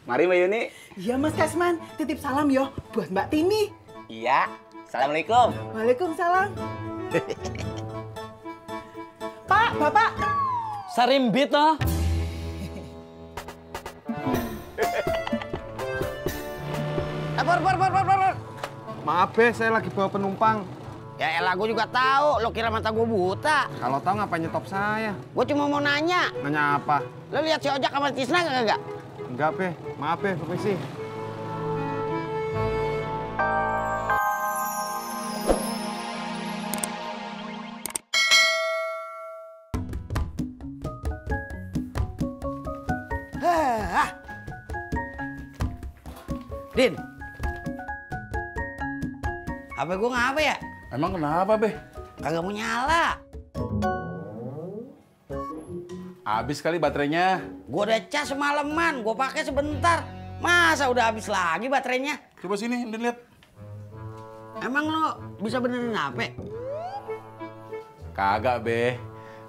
Mari Mbak Yuni. Iya Mas Kasman, titip salam yo buat Mbak Tini. Iya. Assalamualaikum. Waalaikumsalam. Pak, Bapak. Sarimbit toh. Pur. Maaf be, saya lagi bawa penumpang. Ya elah, gue juga tahu. Lo kira mata gue buta? Kalau tahu ngapain nyetop saya? Gue cuma mau nanya. Nanya apa? Lo lihat si Ojak sama Tisna kagak? Enggak be, maaf be, permisi. Din, HP gue ngapa ya? Emang kenapa, Be? Kagak mau nyala. Habis kali baterainya. Gue udah cas semalaman, gue pakai sebentar. Masa udah habis lagi baterainya? Coba sini, Din lihat. Emang lo bisa benerin HP? Kagak, Be.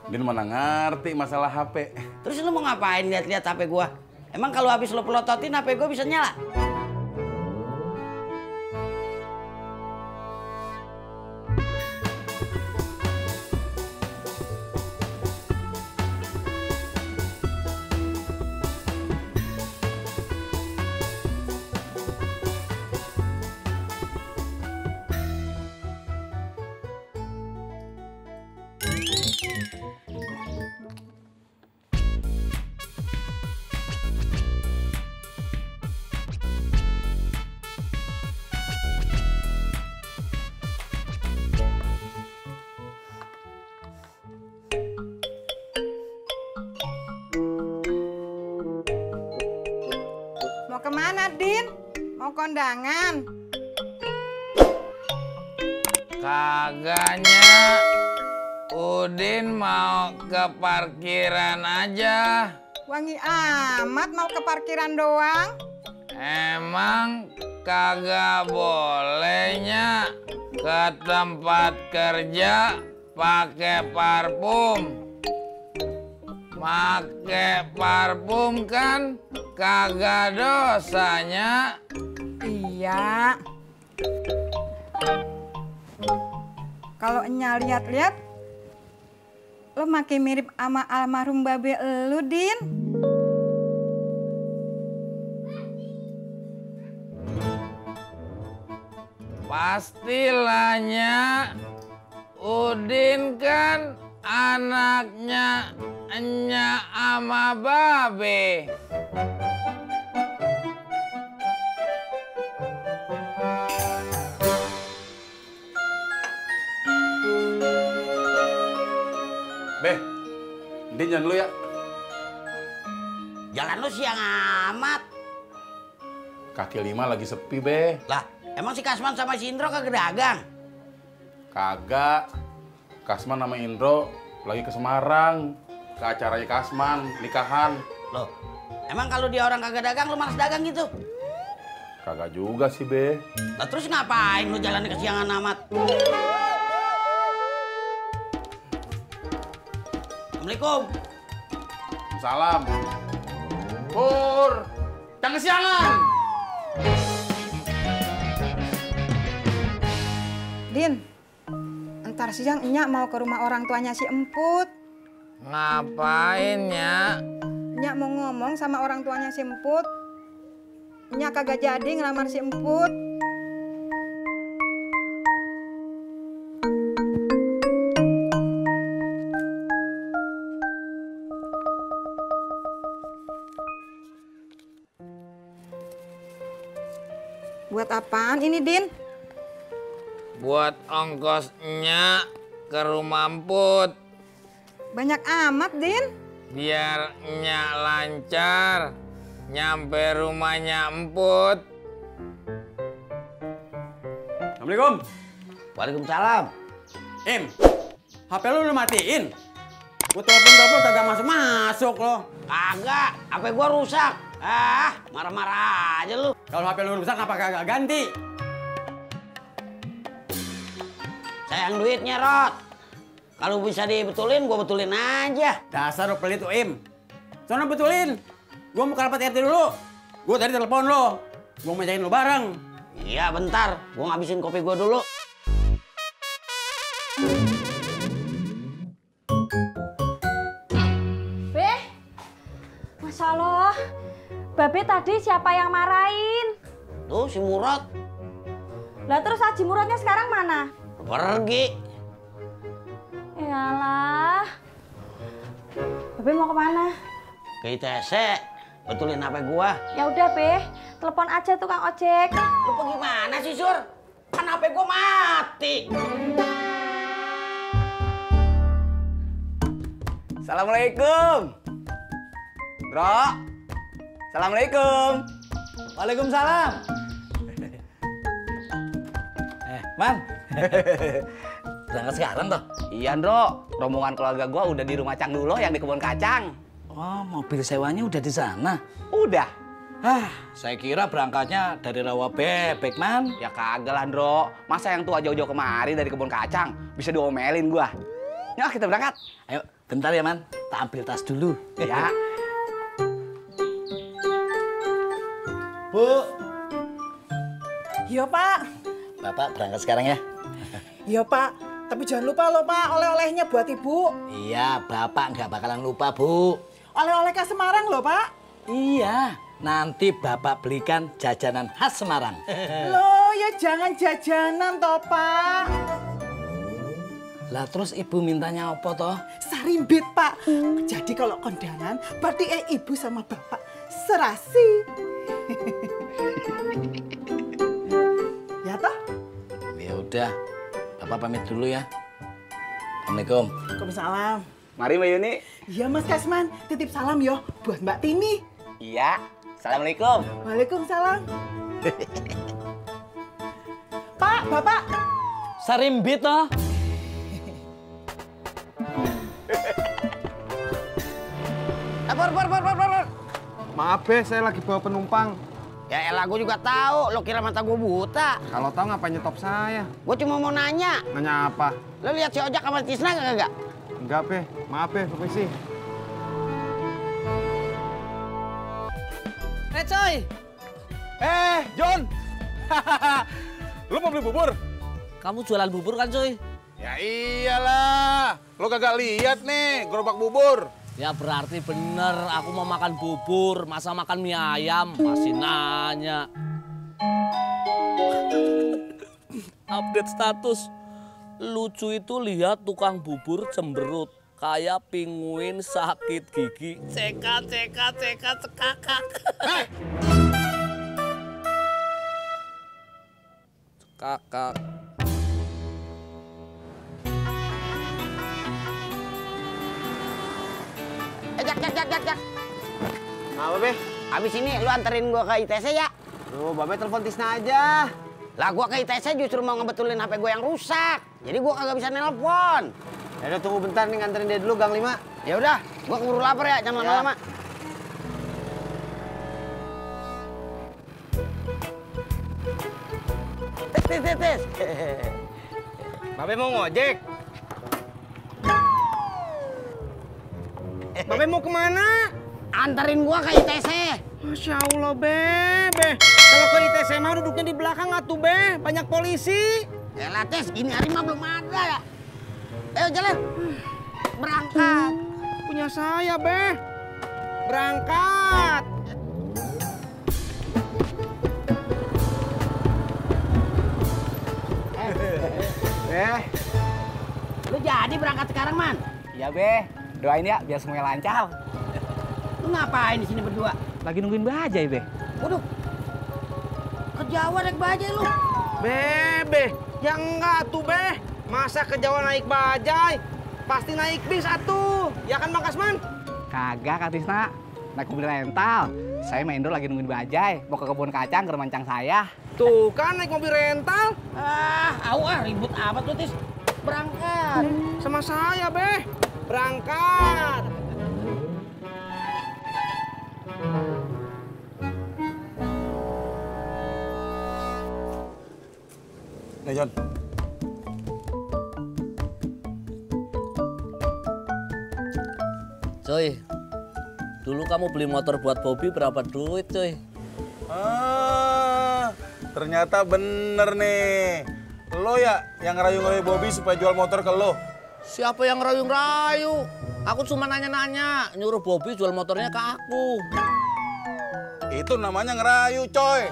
Din mana ngerti masalah HP. Terus lo mau ngapain lihat-lihat HP gue? Emang kalau habis lo pelototin HP gue bisa nyala? Mau kemana, Din? Mau kondangan? Kagaknya Udin mau ke parkiran aja. Wangi amat mau ke parkiran doang? Emang kagak bolehnya ke tempat kerja pakai parfum. Make parfum kan kagak dosanya. Iya. Kalau Enya lihat-lihat, lo makin mirip sama almarhum babe elu, Din. Pastilahnya Udin kan anaknya Enya ama babe. Be, Din jalan dulu ya. Jalan lu siang amat. Kaki lima lagi sepi, Be. Lah, emang si Kasman sama si Indro kagak dagang? Kagak. Kasman sama Indro lagi ke Semarang. Ke acaranya Kasman, nikahan. Loh, emang kalau dia orang kagak dagang, lu malas dagang gitu? Kagak juga sih, Be. Lah terus ngapain lu jalan kesiangan amat? Assalamualaikum. Salam. Pur, jangan kesiangan. Din, ntar siang Enya mau ke rumah orang tuanya si Emput. Ngapain ya? Enya mau ngomong sama orang tuanya si Emput. Enya kagak jadi ngelamar si Emput. Buat apaan ini, Din? Buat ongkosnya ke rumah Emput. Banyak amat, Din. Biar Nya lancar nyampe rumahnya Emput. Assalamualaikum. Waalaikumsalam. Im, HP lu udah matiin? Gua telepon kagak masuk lo. Kagak, HP gua rusak. Ah, marah-marah aja lu. Kalau HP lu rusak apa kagak ganti? Sayang duitnya, Rod. Kalau bisa dibetulin, gua betulin aja. Dasar lu pelit tuh, Im. Sono betulin. Gua mau ke rapat RT dulu. Gue tadi telepon lo. Gue mau mecahin lo bareng. Iya bentar, gue ngabisin kopi gue dulu. Be, Masya Allah, Babe tadi siapa yang marahin? Tuh si Murad. Lah terus Haji Muradnya sekarang mana? Pergi. Yalah, Babe mau kemana? Ke ITC. Betulin HP gua. Ya udah Be, telepon aja tukang ojek. Lu pergi mana sih, Sur? Kan HP gua mati. Assalamualaikum. Bro. Assalamualaikum. Waalaikumsalam. Man. Berangkat sekarang toh? Iya, Ndro. Rombongan keluarga gua udah di rumah Cang Dulo yang di kebun kacang. Oh, mobil sewanya udah di sana. Udah. Saya kira berangkatnya dari rawa bebek, Man. Ya kagak lah, Ndro. Masa yang tua jauh-jauh kemari dari kebun kacang bisa diomelin gua. Ya, kita berangkat. Ayo, bentar ya, Man. Tak ambil tas dulu. Ya. Bu. Iya Pak. Bapak berangkat sekarang ya? Iya Pak. Tapi jangan lupa loh Pak, oleh-olehnya buat Ibu. Iya, Bapak nggak bakalan lupa, Bu. Oleh-oleh ke Semarang loh Pak. Iya, nanti Bapak belikan jajanan khas Semarang. Loh ya jangan jajanan toh Pak. Lah terus Ibu mintanya apa toh? Sarimbit Pak. Jadi kalau kondangan, berarti Ibu sama Bapak serasi. Ya toh? Ya udah, Bapak pamit dulu ya. Assalamualaikum. Waalaikumsalam. Mari Mbak Yuni. Iya Mas Kasman, titip salam yo buat Mbak Tini. Iya. Assalamualaikum. Waalaikumsalam. Pak, Bapak. Sarimbit toh. Pur. Maaf be, saya lagi bawa penumpang. Ya elah, gue juga tahu. Lo kira mata gue buta? Kalau tahu ngapain nyetop saya? Gue cuma mau nanya. Nanya apa? Lo lihat si Ojak sama Tisna kagak? Enggak be, maaf be, permisi. Coy. John. Lu mau beli bubur? Kamu jualan bubur kan, Coy? Ya iyalah. Lu kagak lihat nih gerobak bubur. Ya berarti bener, aku mau makan bubur, masa makan mie ayam, masih nanya. Update status, lucu itu lihat tukang bubur cemberut, kayak pinguin sakit gigi, cekak. Kakak. Jak. Apa be? Abis ini lu anterin gua ke ITC ya? Loh, Babe telepon Tisna aja. Lah gua ke ITC justru mau ngebetulin HP gua yang rusak. Jadi gua kagak bisa nelpon. Ya udah tunggu bentar nih, nganterin dia dulu Gang 5. Ya udah, gua keburu lapar ya, jangan lama-lama. Tes. Babe mau ngojek. Babe mau kemana? Anterin gua ke ITC. Masya Allah, Be. Kalau ke ITC mah duduknya di belakang atuh, Be. Banyak polisi. Elah, Tes, gini hari mah belum ada ya. Ayo jalan. Berangkat. Punya saya, Be. Berangkat. Lu jadi berangkat sekarang, Man? Iya, Be. Doain ya biar semuanya lancar. Lu ngapain di sini berdua? Lagi nungguin bajai, Be. Waduh. Ke Jawa naik bajai lu. Be. Ya enggak tuh, Be. Masa ke Jawa naik bajai? Pasti naik bis atuh. Ya kan, Bang Kasman? Kagak, Kak Tisna. Naik mobil rental. Saya main dulu lagi nungguin bajai. Mau ke kebun kacang ke rumah Cang saya. Tuh kan naik mobil rental. Ribut apa tuh, Tis? Berangkat. Sama saya, Be. Berangkat. Nih, John. Coy, dulu kamu beli motor buat Bobby berapa duit, coy? Ternyata bener nih. Lo ya yang ngerayu-ngerayu Bobby supaya jual motor ke lo? Siapa yang rayu-rayu? Aku cuma nanya-nanya, nyuruh Bobby jual motornya ke aku. Itu namanya ngerayu, coy.